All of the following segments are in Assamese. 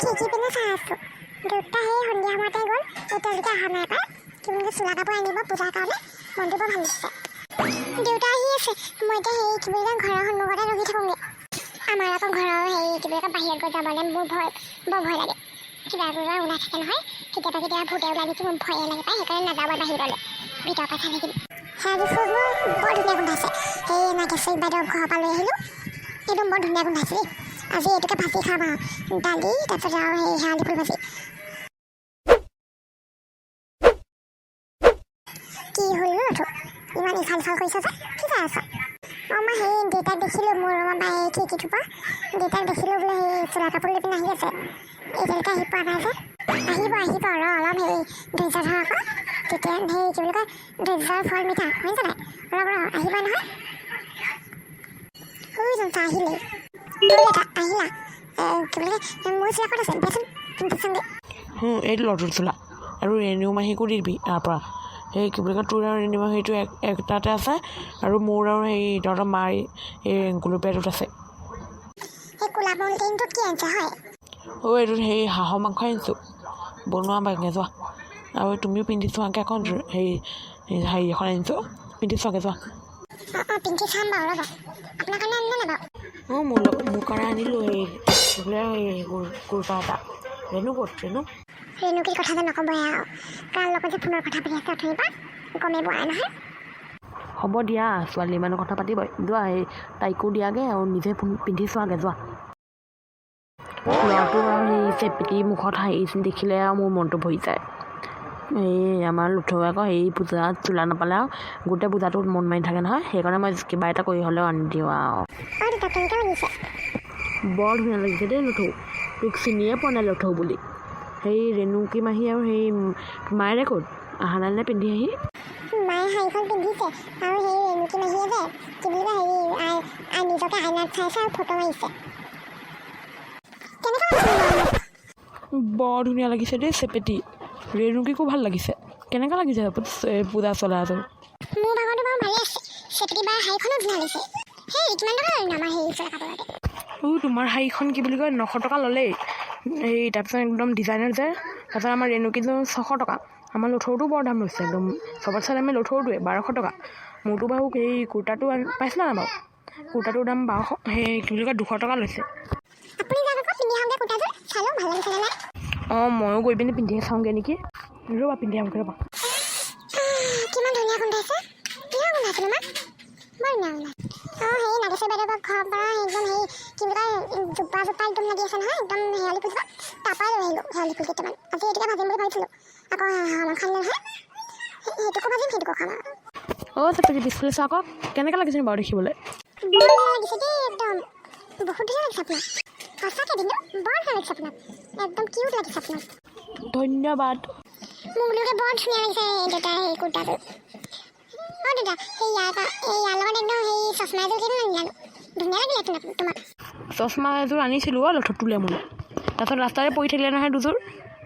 খিৰিকী পিনে চাই আছোঁ। দেউতা সেই সন্ধিয়া সময়তে গ'ল, এতিয়ালৈকে অহা নাই পাই। কি বুলি চোলা কাপোৰ আনিব পূজাৰ কাৰণে। মনটো বৰ ভাল লাগিছে। দেউতা আহি আছে। মই এতিয়া সেই কি বুলি কয়, ঘৰৰ সন্মুখতে ৰখি থাকোঁগৈ। আমাৰ আকৌ ঘৰৰ হেৰি কি বুলি কয়, বাহিৰত গৈ যাবলৈ মোৰ ভয়, বৰ ভয় লাগে। কিবা কিবা ওলাই থাকে নহয় কেতিয়াবা কেতিয়াবা, ভূতে ওলাই নেকি, মোৰ ভয়ে লাগে পাই। সেইকাৰণে নাযাওঁ মই বাহিৰলৈ, ভিতৰৰ পৰা চাই থাকিম। শেৱালি ফুলবোৰ বৰ ধুনীয়া গোন্ধাইছে। সেই নাগেশ্বৰী বাইদেউৰ ঘৰৰ পৰা লৈ আহিলোঁ। একদম বৰ ধুনীয়া গোন্ধাইছে দেই। আজি এইটোকে ভাজি খাম আৰু দালি, তাৰপিছত আৰু সেই শেৱালি ফুল ভাজি। কি হ'ল ৰথো, ইমান ইফাল সিফাল কৰিছ যে? কি চাই আছ? অঁ, মই সেই দেউতাক দেখিলোঁ মোৰ ৰুমৰ পৰা, এই খিৰিকীটোৰ পৰা দেউতাক দেখিলোঁ। বোলে সেই চোলা কাপোৰ লৈ পিনে আহি আছে। এতিয়ালৈকে আহি পোৱা নাই যে। আহিব আহিব, ৰ অলপ, সেই ধৈৰ্য ধৰ আকৌ। তেতিয়া সেই কি বুলি কয়, ধৈৰ্যৰ ফল মিঠা, শুনিছ নাই? অলপ ৰ, আহিব নহয়। শুই চা, আহিলেই। অ' দেউতা, আহিলা? কি বুলি কয়, মোৰ চোলা ক'ত আছে? দেচোন, পিন্ধি চাওঁগৈ। এইটো লটোৰ চোলা আৰু ৰেণু মাহীকো দি দিবি ইয়াৰ পৰা। সেই কি বুলি কয়, তোৰ আৰু ৰেণু মাহীটো একটাতে আছে আৰু মোৰ আৰু সেই তহঁতৰ মাৰ এই গুলপীয়াটোত আছে। সেই ক'লা বলটিংটোত কি আনিছে হয়? অ', এইটোত সেই হাঁহৰ মাংস আনিছোঁ, বনোৱা বাগে যোৱা। আৰু তুমিও পিন্ধি চোৱাগৈ আকৌ। হেৰি, শাৰী এখন আনিছোঁ, পিন্ধি চোৱাগৈ যোৱা। অঁ অঁ, পিন্ধি চাম বাৰু, ৰ'ব। আপোনাৰ কাৰণে আনিলে নাই বাৰু? অঁ, মোৰ কাৰণে আনিলোঁ সেই বোলে এই কুৰ্তা এটা। ৰেণু ক'ত, ৰেণু? ৰেণুকীৰ কথা যে নক'বই আৰু। কাৰ লগত যে ফোনৰ কথা পাতি আছে অথনিৰ পৰা, গমেই পোৱা নাই নহয়। হ'ব দিয়া, ছোৱালী মানুহ, কথা পাতিবই। যোৱা, এই তাইকো দিয়াগৈ আৰু নিজে পিন্ধি চোৱাগৈ যোৱা। ল'ৰাটো আৰু সেই চেপেটি মুখত হাঁহি দেখিলে আৰু মোৰ মনটো ভৰি যায়। এই আমাৰ লুথৌ আকৌ সেই পূজাত চোলা নাপালে আৰু গোটেই পূজাটোত মন মাৰি থাকে নহয়। সেইকাৰণে মই কিবা এটা কৰি হ'লেও আনি দিওঁ আৰু। অঁ দেউতা, কেনেকুৱা লাগিছে? বৰ ধুনীয়া লাগিছে দেই লুথৌ, তোক চিনিয়ে পোৱা নাই লুথৌ বুলি। সেই ৰেণুকী মাহী আৰু সেই মায়েৰে ক'ত, অহা নাই নে পিন্ধি আহি? মায়ে শাৰীখন পিন্ধিছে আৰু সেই ৰেণুকী মাহীয়ে যে কি বুলি কয়, হেৰি আই আই নিজকে আইনাত চাইছে আৰু ফটো মাৰিছে। কেনেকুৱা লাগিছে বাৰু মোক? বৰ ধুনীয়া লাগিছে দেই চেপেটি। ৰেণুকীকো ভাল লাগিছে। কেনেকুৱা লাগিছে পূজা চোলাযোৰ? মোৰ ভাগৰটো বাৰু ভালেই আছে। চেপেটি বাৰ শাৰীখনো ধুনীয়া লাগিছে। সেই কিমান টকা লয়নো আমাৰ হেৰি চোলা কাপোৰতে? ও, তোমাৰ শাৰীখন কি বুলি কয়, 900 টকা ল'লেই। এই তাৰপিছত একদম ডিজাইনাৰ যে। তাৰপিছত আমাৰ ৰেণুকীযোৰ 600 টকা। আমাৰ লথৌৰটো বৰ দাম লৈছে একদম, চবতছে দামী লথৌৰটোৱে, 1200 টকা। মোৰটো বাৰু এই কুৰ্তাটো পাইছিলা নাই বাৰু? কুৰ্তাটোৰ দাম 1200, সেই কি বুলি কয়, 200 টকা লৈছে। আপুনি যাওক আকৌ, পিন্ধি আহোঁগৈ কুৰ্তাযোৰ, চাই লওঁ ভাল লাগিছেনে নাই। অঁ, ময়ো গৈ পিনি পিন্ধিয়ে চাওঁগৈ নেকি? ৰ'বা, পিন্ধি আহোঁগৈ, ৰ'বা। কিমান ধুনীয়া গোন্ধাইছে! কিহৰ গোন্ধাইছে মা? বৰ ধুনীয়া গোন্ধাইছে। অঁ, সেই নাগেশ্বৰী বাইদেউৰ ঘৰৰ পৰা একদম সেই কি বুলি কয়, জোপা জোপা একদম লাগি আছে নহয় একদম শেৱালি ফুলজোপা, তাৰপৰাই লৈ আহিলোঁ শেৱালি ফুল কেইটামান। আজি এইটোকে ভাজিম বুলি ভাবিছিলোঁ। আকৌ হাঁহৰ মাংস আনিলে নহয়, সেইটোকো ভাজিম, সেইটোকো খাম আৰু। অ' চেপেটি, পিছফালে চোৱা আকৌ, কেনেকুৱা লাগিছে বাৰু দেখিবলৈ? বৰ ধুনীয়া লাগিছে দেই একদম, বহুত ধুনীয়া লাগিছে আপোনাক। সঁচাকৈ কিন্তু বৰ ধুনীয়া লাগিছে আপোনাক, একদম কিউট লাগিছে আপোনাক। ধন্যবাদ। মোক বুলোকে বৰ ধুনীয়া লাগিছে দেউতা এই কুৰ্তাটো। অঁ দেউতা, সেই ইয়াৰ পৰা এই ইয়াৰ লগত একদম সেই চশমা এযোৰ কেলৈ নানিলানো? ধুনীয়া লাগিলে তোমাক। চশমা এযোৰ আনিছিলোঁ অ' লথ তোলে মোলৈ। তাৰপিছত ৰাস্তাতে পৰি থাকিলে নহয় দুযোৰ,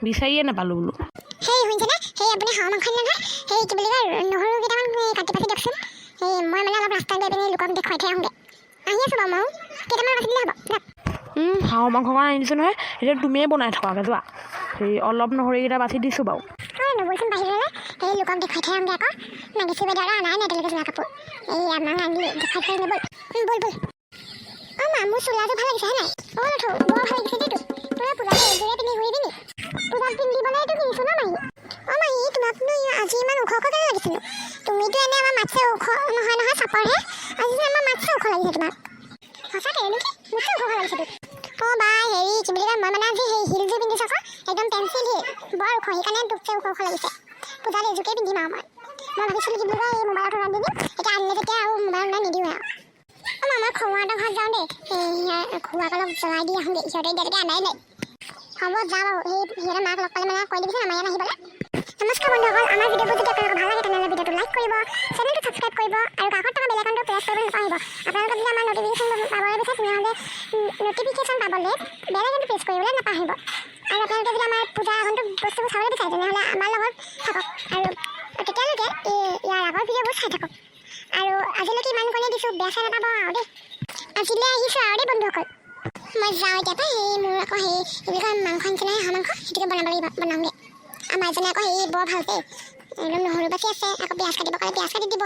বিচাৰিয়ে নাপালোঁ বোলো। সেই শুনিছেনে, সেই আপুনি হাঁহ মাংস আনিলে নহয়, সেই কি বুলি কয়, নহৰু কেইটামান এই কাটি পাতি দিয়কচোন। সেই মই মানে অলপ ৰাস্তাত গৈ পিনি লোকক দেখুৱাই থৈ আহোঁগৈ। আহি আছোঁ বাৰু ময়ো, কেইটামান বাছি দিলে হ'ব, যাওক। হাঁহৰ মাংস কাৰণে আনিছোঁ নহয়, এতিয়া তুমিয়ে বনাই থকাগৈ যোৱা। সেই অলপ নহৰুকেইটা বাছি দিছোঁ বাৰু। অঁ, নবলচোন বাহিৰলৈ, সেই লোকক দেখুৱাই থৈ আহোঁগৈ আকৌ। নাগেশ্বৰী বাইদেউ আৰু অনাই নাই এতিয়ালৈকে যোৱা কাপোৰ। এই আমাক আনিলোঁ, দেখুৱাই থৈ আহিলোঁ। ব'ল ব'ল ব'ল। অঁ মা, মোৰ চোলাযোৰ ভাল লাগিছে হে নাই? অঁ লথৌ, বৰ ভাল লাগিছে দেই তোক। তই পূজাত এইযোৰে পিন্ধি ঘূৰিবি নি? পূজাত পিন্ধিবলৈতো কিনিছোঁ ন মাহী। অঁ মাহী, তোমাকনো আজি ইমান ওখ ওখ কেলৈ লাগিছেনো? তুমিতো এনে আমাৰ মাতছে ওখ নহয় নহয়, চাপৰহে। আজি যে আমাৰ মাতছে ওখ লাগিছে তোমাক। সঁচাকৈ নেকি? মোতছে ওখ ওখ লাগিছে তোক। অঁ বা, হেৰি কি বুলি কয়, মই মানে আজি সেই হিলযোৰ পিন্ধিছোঁ আকৌ, একদম পেঞ্চিল হিল, বৰ ওখ, সেইকাৰণে তোকছে ওখ ওখ লাগিছে। পূজাত এইযোৰকে পিন্ধিম আৰু মই। মই ভাবিছিলোঁ কি বুলি কয়, এই মোবাইলত অৰ্ডাৰ দি দিম। এতিয়া আনিলে যেতিয়া আৰু মোবাইলত অৰ্ডাৰ নিদিওঁৱে আৰু। অঁ মা, মই খুৱাহঁতৰ ঘৰত যাওঁ দেই। এই খুৱাক অলপ জ্বলাই দি আহোঁগৈ, সিহঁতে এতিয়ালৈকে আনাই নাই। হ'ব, যা বাৰু। সেই সিহঁতৰ মাক লগ পালে মানে কৈ দিবিচোন আমাৰ ইয়াত আহিবলৈ। নমস্কাৰ বন্ধুসকল, আমাৰ ভিডিঅ'বোৰ যদি আপোনালোকৰ ভাল লাগে, তেনেহ'লে ভিডিঅ'টো লাইক কৰিব, চেনেলটো ছাবস্ক্ৰাইব কৰিব আৰু কাষত থকা বেল আইকনটো প্ৰেছ কৰিবলৈ নাপাহৰিব। আপোনালোকে যদি আমাৰ ন'টিফিকেশ্যন পাবলৈ বিচাৰে, তেনেহ'লে ন'টিফিকেশ্যন পাবলৈ বেল আইকনটো প্ৰেছ কৰিবলৈ নাপাহৰিব। আৰু আপোনালোকে যদি আমাৰ পূজাৰ আগন্তুক বস্তুবোৰ চাবলৈ বিচাৰে, তেনেহ'লে আমাৰ লগত থাকক আৰু তেতিয়ালৈকে এই ইয়াৰ আগৰ ভিডিঅ'বোৰ চাই থাকক। আৰু আজিলৈকে ইমান কণে দিছোঁ, বেয়া চেয়া নাপাব আৰু দেই। আজিলৈ আহিছোঁ আৰু দেই বন্ধুসকল, মই যাওঁ এতিয়া পাই। সেই মোৰ আকৌ আকৌ হেৰি, কি বুলি কয়, মাংস আনিছে নহয়, হাঁহ মাংস, সেইটোকে বনাব লাগিব। বনাওঁগৈ। আমাৰ এজনে আকৌ হেৰি বৰ ভাল দেই, একদম নহৰু বাচি আছে, আকৌ পিঁয়াজ কাটিব ক'লে পিঁয়াজ কাটি দিব।